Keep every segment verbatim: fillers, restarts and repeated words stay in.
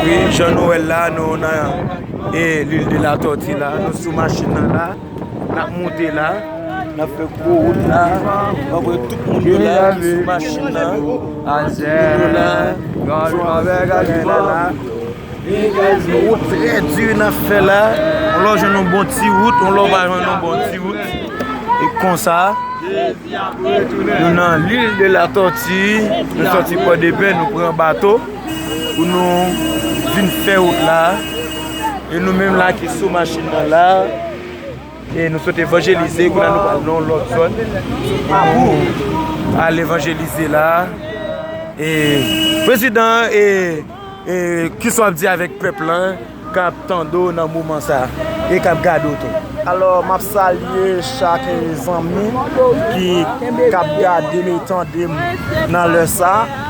Wi, jan nou wè l la, nou nan e, Lil de la Tòti la, nou sou machin nan la, n ap monte la, n ap fè gwo wout la, w ap wè tout moun yo la ki sou machin nan, tout moun yo la, sou machin nan la. Yon wout trè di n ap fè la, yon lè w jwenn yon bon ti wout, yon lè w pa jwenn yon bon ti wout, e konsa. Nou nan Lil de la Tòti, nou sòti Pòdepè, nou pran bato pou nou vin fè wout la. E nou menm la ki sou machin nan la, e nou sot evanjelize, kounye a nou pral nan yon lòt zòn pou nou al evanjelize la. E prezidan, e e kisa w ap di avèk pèp lan k ap tande w nan moman sa a e k ap gade w tou? Alò, m ap salye chak zanmi ki k ap gade m e tande m nan lè sa a.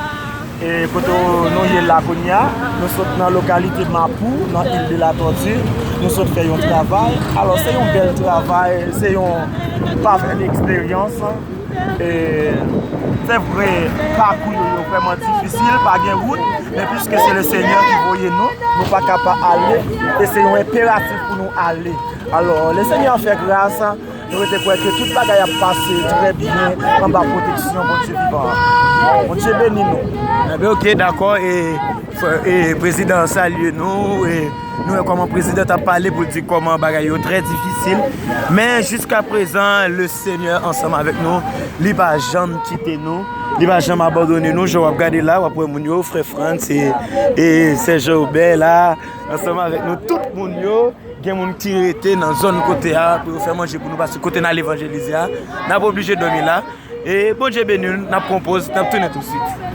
E kote nou ye la kounye a, nou sot nan lokalite Mapou, nan il de la Tòti. Nou sot fè yon travay. Alò, se yon bèl travay, se yon pa fè eksperyans. E, se vre, pakou yo, yo vrèman difisil, pa gen wout, men piske se le Senyè ki voye nou, nou pa ka pa ale, e se yon enperatif pou nou ale. Alò, le Senyè fè gras, nou rete kwè ke tout bagay ap pase trè byen anba pwoteksyon Bondye vivan an. Bondye beni nou. Enben, oke, dakò, e, frè, e, prezidan an salye nou, e, nou wè kòman prezidan t ap pale pou l di kòman bagay yo trè difisil. Men jiska prezan, le Senyè ansanm avèk nou. Li pa janm kite nou. Li pa janm abandone nou. Jan w ap gade la, w ap wè moun yo, frè Frantz e, e sè Jan Obè la, ansanm avèk nou. Tout moun yo, gen moun ki rete nan zòn kote a pou yo fè manje pou nou, paske kote n al evanjelize a, n ap oblije dòmi la. E Bondye beni nou, n ap pran poz, n ap tounen tousuit.